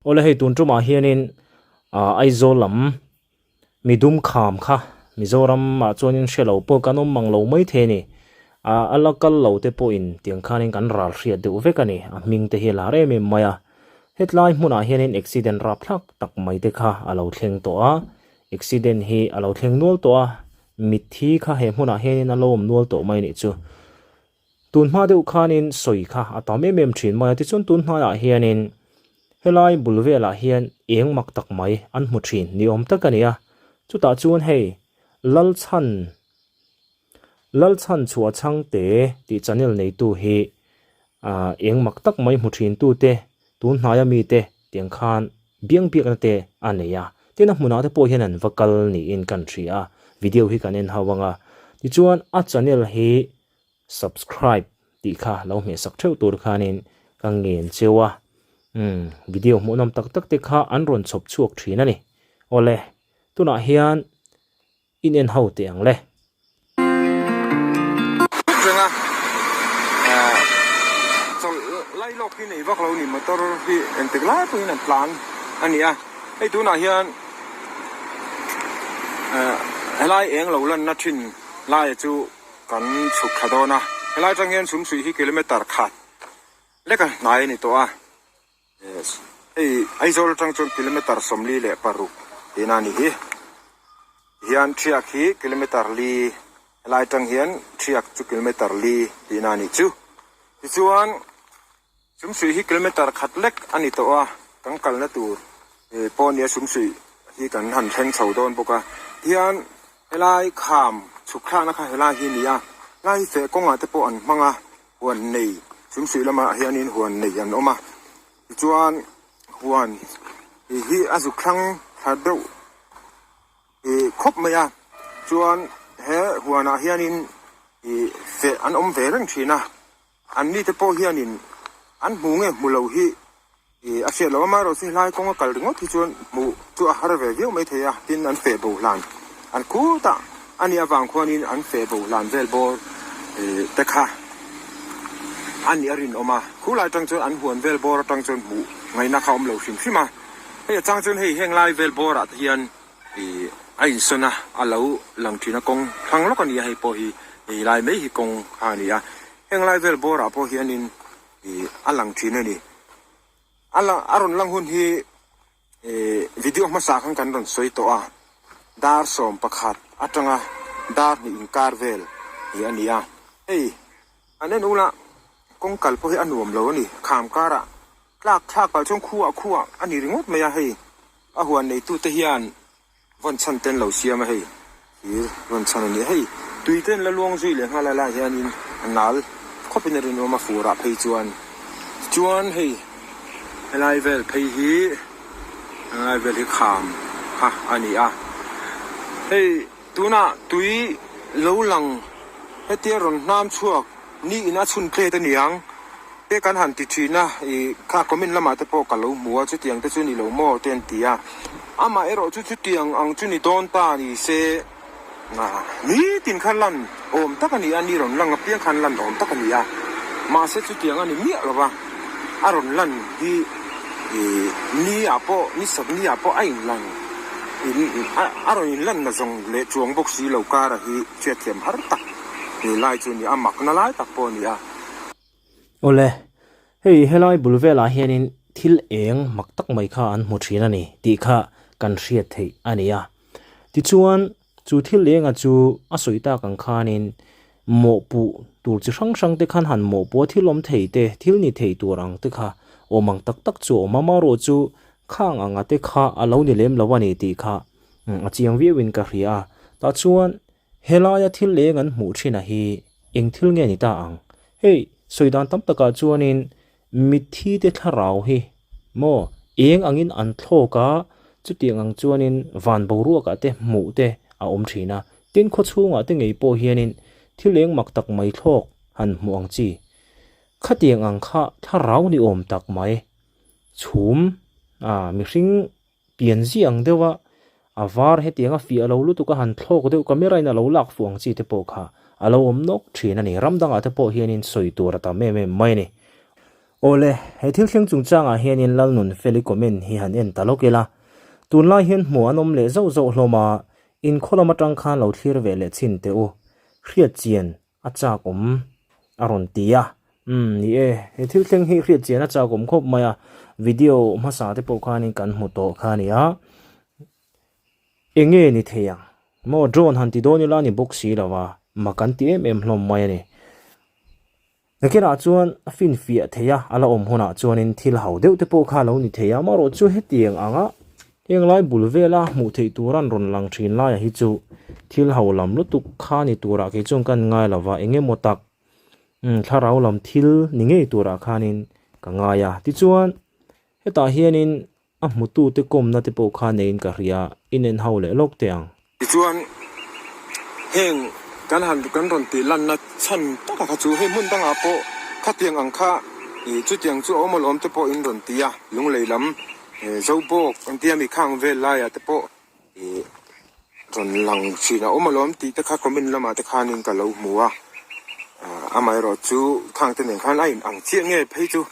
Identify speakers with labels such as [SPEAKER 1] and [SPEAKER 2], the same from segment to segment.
[SPEAKER 1] Awle hei tun tumah hianin ah Aizawl lam midum kham kha Mizoram ah chuanin hre lo pawh kan awm mang lo mai thei a ni. Ah a la kal lo te pawhin tiang khanin kan ral hriat deuh vek a ni. A hming te hi a lar em em mai a. Hetlai hmunah hianin accident rapthlak tak mai te kha a lo thleng tawh a. Accident hi a lo thleng nual tawh a. Mitthi kha he hmunah hianin a lo awm nual tawh mai a nih chu. Tun hma deuh khanin sawi kha a tam em em thin mai a, tichuan tun hnaiah hianin helai bul velah hian eng mak tak mai an hmu thin ni awm tak a ni a, chutah chuan hei Lalchhan Lalchhan chhuah chhangte tih channel neitu hi ah eng mak tak mai hmu thin tute tun hnaia mite tiang khan biang biakna te a nei a, tin a hmunah te pawh hian an va kal niin kan hria a, video hi kan en ho ang a, tichuan a channel hi Subscribe tih kha lo hmeh sak theuh tur khanin ka ngen cheu a, umm video hmuhnawm tak tak te kha an rawn chhawp chhuak thin a ni. Awle, tunah hian in en ho teh ang le.
[SPEAKER 2] Thut reng a, chawlh lai lawk hi nei vak lo ni motor hi engtik lai pawhin an tlan a ni a, hei tunah hian helai eng lo lanna thin laia chu Kan chhuk thla dawn a, helai atang hian chhumsuih hi kilometer khat lek a hnai a ni tawh a, hei Aizawl atang chuan kilometer 46 tihna a ni hi, tihian Thiak hi kilometer li helai atang hian Thiak chu kilometer li tihna a nih chu, tichuan Sumsuih hi kilometer khat lek a ni tawh a, kan kalna tur pawh nia Sumsuih hi kan han thleng chho dawn bawk a. Tihian helai kham chhuk thlakna kha helai hi a ni a, helai hi feh kawngah te pawh an hmang a, huan nei Sumsuih lamah hianin huan nei an awm a, tichuan huan hi a zuk thlang thla deuh khawp mai a, chuan he huanah hianin feh an awm ve reng thin a. An nite pawh hianin an hmu nge hmu lo hi a hriat loh a, amaherawhchu helai kawnga kal ringawt hi chuan hmuh chu a har ve viau mai thei a, tin an feh bo hlan an khut a, a nih avang khuanin an feh bo hlan vel bawr te kha a nih a rinawm a, khulai atang chuan an huan vel bawr atang chuan hmuh ngaihna kha a awm lo hrim hrim a, hei a chang chuan hei heng lai vel bawrah te hian a insawn a, a lo lang thin a, kawng thlang lawk a ni a, hei pawh hi helai mai hi kawng kha a ni a. Heng lai vel bawrah pawh hianin ih a lang thin a ni. A lang a rawn lang hun hi ih video hmasa khan kan rawn sawi tawh a, dar 11 atanga dar hnih inkar vel hi a ni a. Hei an en ula kawng kal pawh hi a nuam lo a ni, kham karah tlak thlak pah chuan khuah khuah a ni ringawt mai a, hei a huan neitute hian Vawn chhan ten lo siam a hei thir vawn chhan a ni a hei tui ten la luang zui leh nghal a lai hianin a nal khawp in a rinawm a fur ah phei chuan tichuan hei helai vel phei hi helai vel hi kham kha a ni a hei tunah tui lo lang hetia rawn hnam chhuak ni in a chhun tlet a niang te kan han ti thin a ih kha comment lamah te pawh ka lo hmu a chutiang te chu ni lo maw te an ti a. Amah erawh chu chutiang ang chu ni dawn ta ni se, nitin kha lan awm tak a ni a, ni rawn lang apiang khan lan awm tak a ni a, mahse chutiang a ni miah lo va, a rawn lan hi ni ah pawh, ni sat ni ah pawh a inlan, a rawn inlan na zawng leh chuang bawk si lo kara hi hriatthiam har tak ni lai chu a ni a, makna lai tak pawh a ni a.
[SPEAKER 1] Awle, hei helai bul velah hianin thil eng mak tak mai kha an hmu thin a ni tih kha kan hriat theih a ni a. Tichuan, chu thil enga chu a sawi tak ang khanin mawhpuh tur chi hrang hrang te khan han mawhpuh a, thil awm thei te, thil ni thei tur ang te kha awm ang tak tak chu a awm a, amaherawh chu khang anga te kha a lo ni lem lo a ni tih kha a chiang viauin ka hria a. Tah chuan Helaia thil eng an hmuh thin a hi eng thil nge ni ta ang? Hei, sawi dan tam takah chuanin mitthi te thlarau hi maw eng angin an thlawk a, chutiang ang chuanin van boruakah te hmuh te a awm thin a. Tin, khawchhungah te ngei pawh hianin thil eng mak tak mai thlawk han hmuh ang chi. Khatiang ang kha thlarau ni awm tak mai chhum a mihring Pian ziah ang deuh a, a var hetiang a fiah lo lutuk a han thlawk deuh camera in a lo lak fuh ang chi te pawh kha a lo awm nawk thin a ni. Ram dangah te pawh hianin sawi tur a tam em em mai a ni. Awle, he thil thleng chungchangah hianin Lalnunfeli comment hi han en ta lawk ila. Tunlai hian hmuh an awm leh zauh zauh hlawm a, in khaw lam atang khan lo thlir ve leh chhin teh u. Hriat chian a chak awm a rawn ti a. Umm, ni e, he thil thleng hi hriat chian a chak awm khawp mai a, video hmasa te pawh khanin kan hmu tawh kha a ni a. Enge ni thei ang? Maw drone han ti dawn ila ni bawk si lo a, mak an ti em em hlawm mai a ni. Nakinah chuan a finfiah thei a, a la awm hunah chuanin thil ho deuh te pawh kha a lo ni thei a, amaherawh chu hetiang anga heng lai bul vela hmuh theih tur an rawn lang thin laia hi chu thil ho lam lutuk kha ni turah kei chuan kan ngai lo va, eng emaw tak thlarau lam thil ni ngei turah khanin ka ngai a. Tichuan hetah hianin A hmutute kawmna te pawh kha neiin ka hria, inen ho leh lawk teh ang.
[SPEAKER 2] Tichuan, heng kan han kan rawn tih lanna chhan taka kha chu hei hmun dangah pawh khatiang ang kha ih chutiang chu a awm alawm te pawh in rawn ti a, lunglei lam Zobawk an tia mi khang vel laiah te pawh ih rawn lang thin a awm alawm tih te kha comment lamah te khanin ka lo hmu a, amaherawh chu khang te nen khan a in ang chiah nge phei chu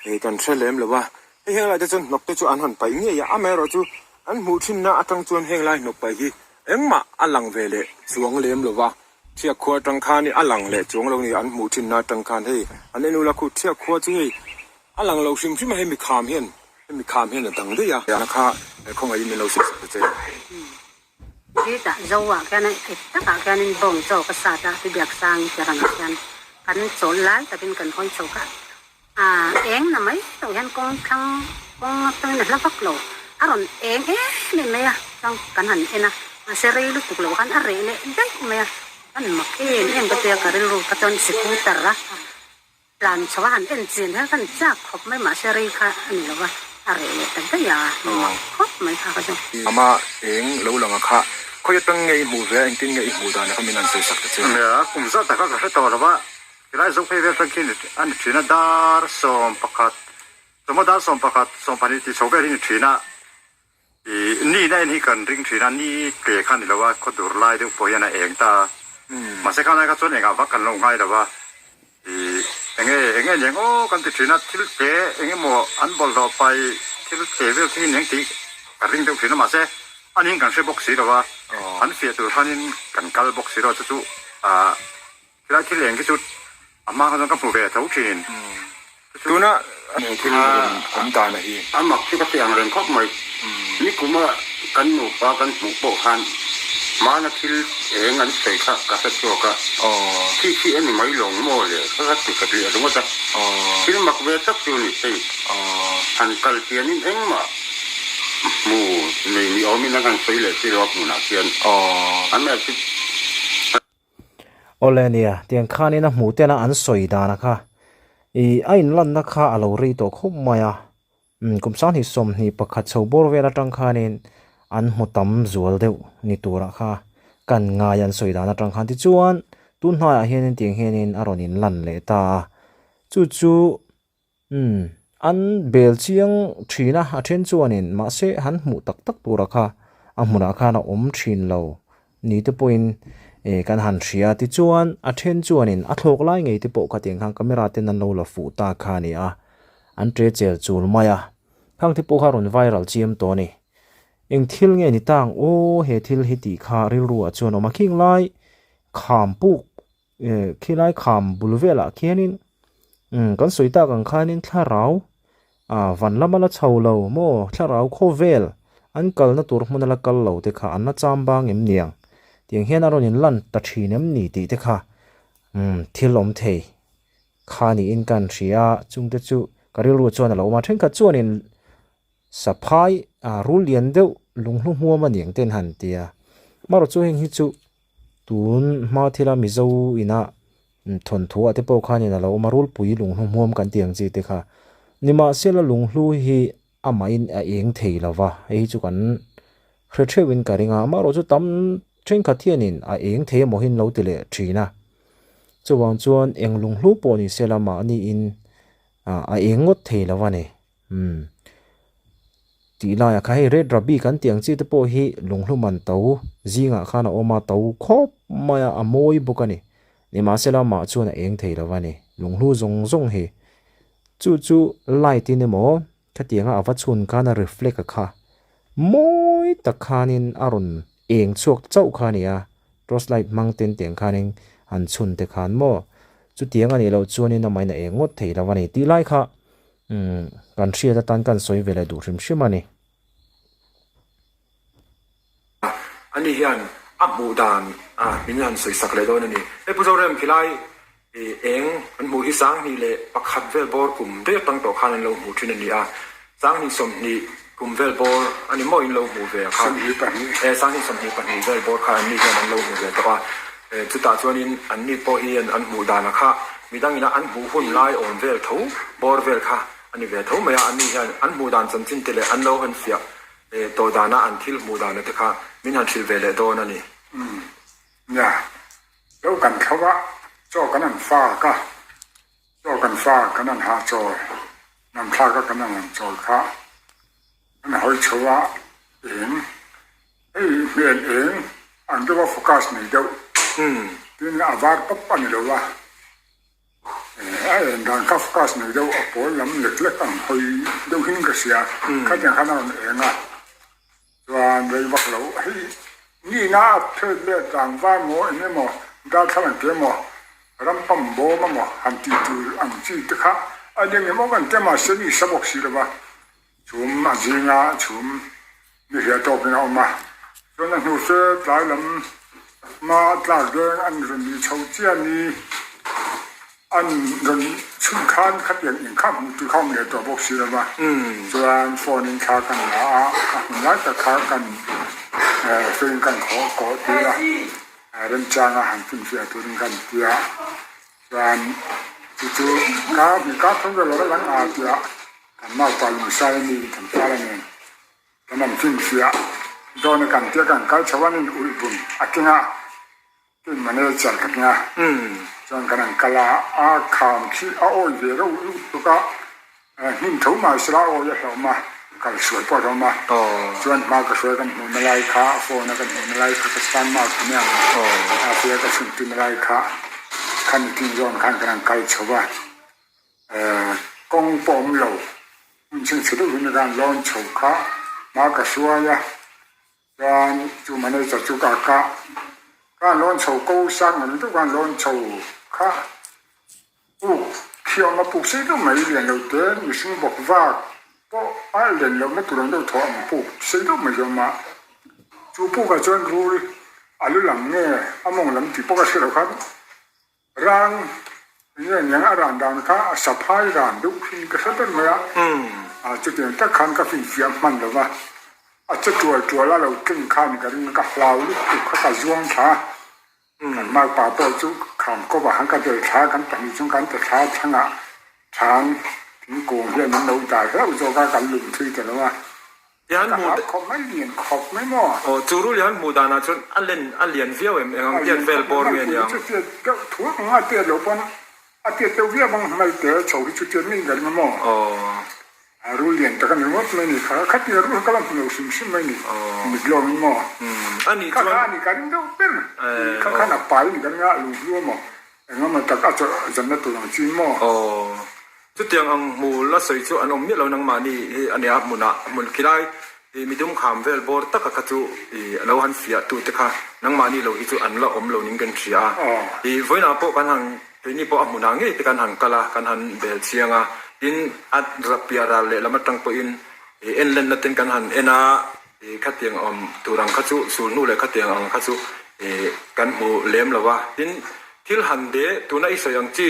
[SPEAKER 2] ih kan hre lem lo a. Hei heng lai te chuan hnawk te chu an han paih ngei a, amaherawh chu an hmuh thinna atang chuan heng lai hnawk paih hi engmah a lang ve leh chuang lem lo va, Thiak khua atang khan a lang leh chuang lo ni, an hmuh thinna atang khan hei an en ula khu Thiak khua chu hei a lang lo hrim hrim a, hei mi kham hian hei mi kham hian a dang daih a, na kha khawngaihin min lo sawi sak ta che.
[SPEAKER 3] Hetah Zoah khian ep takah khianin bawng chaw ka sat a, Biaksang tirangah khian kan chawl lai takin kan hawi chho kha. A eng na mai loh hian kawng thlang kawng atangin a hla vak lo. A rawn eng em em mai a, chuan kan han en a, mahse rei lutuk loh khan a reh leh daih mai a, kan mak em em ka tia ka rilru kha chuan scooter a tlan chho a han en chian hian kan chak khawp mai mahse rei kha a ni lo va, a reh leh ta daih a, mak khawp mai kha ka chu.
[SPEAKER 2] Ama eng lo lang a kha, khawi atang nge i hmuh ve a, engtin nge i hmuh dan a kha min han sawi sak ta che.
[SPEAKER 4] Nia, kum zat taka ka hre tawh lo va. Tilai zo phei vel tan khi a ni thin a, dar 11, chawhma dar 11, 12 tih chho vel hi ni thin a, ih ni na en hi kan ring thin a, ni tle kha ni lo a, khaw dur lai deuh pawh hian a eng ta a, mahse kha lai kha chuan engah vak kan lo ngai lo a, ih enge enge ni ang aw kan ti thin a, thil tle eng emaw an bawlhhlawh pai thil tle vel khi ni ang tih kan ring deuh thin a, mahse a niin kan hre bawk si lo a, an fiah tur khanin kan kal bawk si lo a, chu chu ah. Helai thil eng khi chu a hma kha chuan ka hmu ve tho thin.
[SPEAKER 2] Tuna thil rawn awm dan a hi.
[SPEAKER 4] A mak chu ka ti ang reng khawp mai. Nikuma kan nupa kan hmuh pawh khan hmana thil eng an sawi kha ka hre chhuak a. Khi khi a ni mai lawng maw le kha ka ti ka ti a ringawt a. Thil mak ve tak chu ni thei. Han kal chianin engmah hmu nei ni awmin an han sawi leh si lo a hmunah khian. Amaherawhchu.
[SPEAKER 1] Awle nia, tiang khanin a hmuh tena an sawi dana kha ih a inlanna kha a lo rei tawh khawp mai a, umm kum 2021 chho bawr vel atang khanin an hmu tam zual deuh ni turah kha kan ngai an sawi dan atang khan tichuan tun hnaiah hianin tiang hianin a rawn inlan leh ta a, chu chu Umm, an bel chiang thin a, a then chuanin mahse han hmuh tak tak tura kha a hmunah khan a awm thin lo ni te pawhin eh kan han hria. Tichuan a then chuanin a thlawk lai ngei te pawh khatiang khan camera ten an lo la fuh ta kha a ni a, an tre chel chul mai a, khang te pawh kha rawn viral chiam tawh a ni. Eng thil nge ni tang aw he thil hi tih kha rilru ah chuan awm a, khing lai kham puk Eh khilai kham bul velah khianin umm kan sawi tak ang khanin thlarau ah van lama la chho lo maw thlarau khawvel an kalna tur hmuna la kal lo te kha an la cham bang em niang tiang hian a rawn in lan ta thin em ni tih te kha umm thil awm thei kha niin ka han hria a chungte chu ka rilru chuan a lo awm a thenkhat chuanin saphai ah rul lian deuh lunghlu hmuam a niang te an han ti a marawh chu heng hi chu. Tun hma thila Mizo ina thawnthu ah te pawh khanin a lo awm a, rulpui lunghlu hmuam kan tih ang chi te kha. Nimahsela lunghlu hi amahin a eng thei lo va, hei hi chu kan hre theuhin ka ring a, amaherawh chu tam thenkhat hianin a eng thei emaw hi an lo ti leh thin a. Chuvang chuan eng lunghlu pawh ni sela mahniin a eng ngawt thei lo a ni. Umm. Tih laiah kha hei Red Ruby kan tih ang chi te pawh hi lunghlu man to zingah khan a awm a, to khawp mai a, a mawi bawk a ni. Nimahsela amah chuan a eng thei lo a ni. Lunghlu zawng zawng hi. Chu chu light in emaw khatianga a va chhun khan a reflect a kha mawi tak khanin a rawn eng chhuak chauh kha a ni a, torch light hmang ten tiang khanin an chhun te khan maw chutiang a nih loh chuanin amahin a eng ngawt thei lo a ni tih lai kha umm kan hriat atan kan sawi ve leh duh hrim hrim a ni.
[SPEAKER 2] Ani hian a hmuh dan a min han sawi sak leh dawn a ni. Hei Pu Zorem khilai eng an hmuh hi 2001 vel bawr kum daih atang tawh khan an lo hmuh thin a ni a. 2020 kum vel bawr a ni maw in lo hmuh ve a kha. E 2022 vel bawr kha anni hian an lo hmu ve tawh a. Chutah chuanin anni pawh hian an hmuh dan a kha midangin a an hmuh hun lai awm vel tho bawr vel kha a ni ve tho mai a. Anni hian an hmuh dan chanchin te leh an lo han fiah Eh, tawh dana an thil hmuh dana te kha min han hrilh ve leh dawn a ni.
[SPEAKER 5] Umm, nia, lo kan thlo a, chaw kan han fak a, chaw kan fak kan han hah chawl, nam thlak a kan han han chawl kha, kan hawi chho a, eng, hei hmel eng ang deuh a focus nei deuh, tin a var pawp a ni lo a. A en dan kha focus nei deuh a pawl lam lek lek ang hawi deuh hin ka hria khatiang khan a rawn eng a chuan rei vak lo hei nihna a phet leh tlangval maw eng emaw darthlalang te emaw ram pam bawm emaw han tih tur ang chi te kha a ni ang emaw kan ti a mahse mi sa bawk si lo va chhum a zinga chhum ni hria tawkin a awm a chuan a hnu fe tlai lam hma tlak deng an rawn ni chho chiah ni an rawn chhun khan khatiang eng kha hmuh tur kha awm leh tawh bawk si lo va chuan phone in thla kan la a a hmun lai tak kha kan feng kan khawh kawh tir a remchanga han finfiah turin kan tia chuan chu chu ka ka thawm vel lo lang a tia kan naupa lungsai a ni kan fala nen. Kan an finfiah dawn a kan tia kan kal chho an in ulh bun a keng a tin manager ka keng a chuan kan an kal a a kham khi a awi ve reuh lutuk a hnim tho mai sela a awi a hlauhawm a kal sual pawh a hlauhawm a chuan hma ka hruai kan hmuhna lai kha a phone a kan hmuhna lai kha ka stand mark a nia a fia ka chhun tina lai kha khami tin zawn khan kan an kal chho a kawng pawh awm lo. Hmun chhingchhe deuh hi khan lawn chho kha hma ka hruai a, chuan chu manager chu ka kah khan lawn chho ko sang ang deuh khan lawn chho kha puk khi a awm a, puk sei deuh mai lian lo te mihring bawk vak pawh a len lohna tur ang deuh thaw ang puk sei deuh mai hi a awm a, chu pukah chuan rul a lu lam nge a mawng lam tih pawh ka hre lo khan. Rang nge niang a ran dan kha a saphai ran deuh hin ka hre ber mai a, a chutiang tak khan ka finfiah hman lo va, a che tual tual a lo tling khan ka ring a, ka hlau lutuk kha ka zuang thla a, kan makpa pawh chu kham kawp ah khan ka bel thla a, kan pahnih chung kan ta thla thlangah thlan thingkung hian min lo dai hlauh zawk a, kan lung thui ta lo a.
[SPEAKER 2] Lian
[SPEAKER 5] Ka
[SPEAKER 2] hmuh
[SPEAKER 5] hlau khawp mai, lian khawp mai maw?
[SPEAKER 2] Aw, chu ru lian hmuh danah chuan a len a lian viau em? Eng ang tiat vel bawr nge niang?
[SPEAKER 5] Chu tiat deuh thuak ang a tiat lo pawn a tiat deuh viau ang hmel te chho hi chu tiat mai ka ring a maw?
[SPEAKER 2] Aw.
[SPEAKER 5] A ru lian tak a ni ringawt mai ni kha, khatia ru ka la hmu lo hrim hrim mai ni, mit lawm in maw?
[SPEAKER 2] A nih
[SPEAKER 5] Kha
[SPEAKER 2] chuan.
[SPEAKER 5] kha a ni ka ring deuh ber, kha khan a pai ni ka ring a, lunghlu a maw? Eng emaw tak a chawlh zanna tur ang chi maw?
[SPEAKER 2] Aw. Chutiang ang hmu la sawi chu an awm miah lo nangmahni hi a nia hmunah hmun khilai i midum kham vel bawr taka kha chu i lo han fiah tu te kha nangmahni lo hi chu an la awm lo ning kan hria a. I vawiinah pawh kan han keini pawh a hmunah ngei te kan han kal a kan han bel chiang a tin a piah ral lehlam atang pawhin i en lenna ten kan han en a i khatiang awm tur ang kha chu sulhnu leh khatiang ang kha chu i kan hmu lem lo a tin Thil han de tuna i sawi ang chi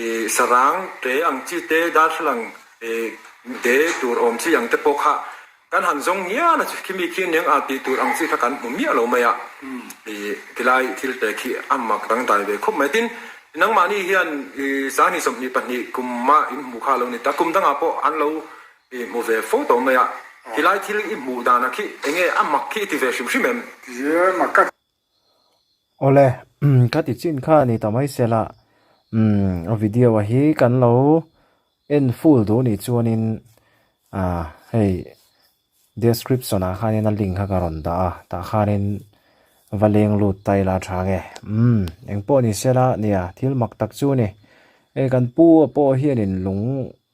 [SPEAKER 2] i sarang te ang chi te darthlalang i de tur awm chi ang te pawh kha kan han zawng ngial a chu khimi khi aniang a tih tur ang chi kha kan hmu miah lo mai a i tilai thil te khi a mak dangdai ve khawp mai. Tin, nangmahni hian i 2022 kum a in hmuh kha a lo ni ta, kum dangah pawh an lo i hmu ve fo tawh mai a, tilai thil i hmuh danah khi enge a mak khi i ti ve hrim hrim em?
[SPEAKER 5] Ti mak ka
[SPEAKER 1] Awle, ka ti chin kha a ni ta mai sela, umm a video a hi kan lo en full duh nih chuanin ah hei description ah khanin a link kha ka rawn dah a, tah khanin va leng lut ta ila a tha nge, umm engpawh ni sela nia thil mak tak chu a ni, hei kan pu a pawh hianin lung.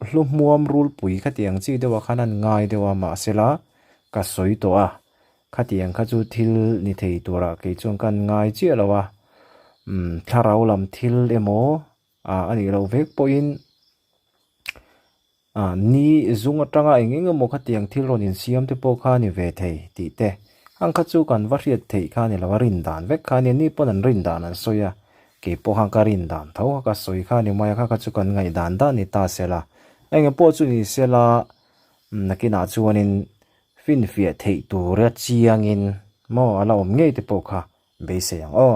[SPEAKER 1] hlu hmuam rulpui khatiang chi deuhah khan an ngai deuh a mahsela ka sawi tawh a khatiang kha chu thil ni thei turah kei chuan ka ngai chiah lo a umm thlarau lam thil emaw ah a nih loh vek pawhin ah ni zung atanga eng eng emaw khatiang thil rawn insiam te pawh kha a ni ve thei tih te ang kha chu kan va hriat theih kha a ni lo a rin dan vek kha a nia ni pawn an rin dan an sawi a kei pawh khan ka rin dan tho kha ka sawi kha a ni mai a kha kha chu kan ngaih dan dan ni ta sela eng pawh chu ni sela nakinah chuanin finfiah theih tura chiangin maw a la awm ngei te pawh kha beisei ang aw.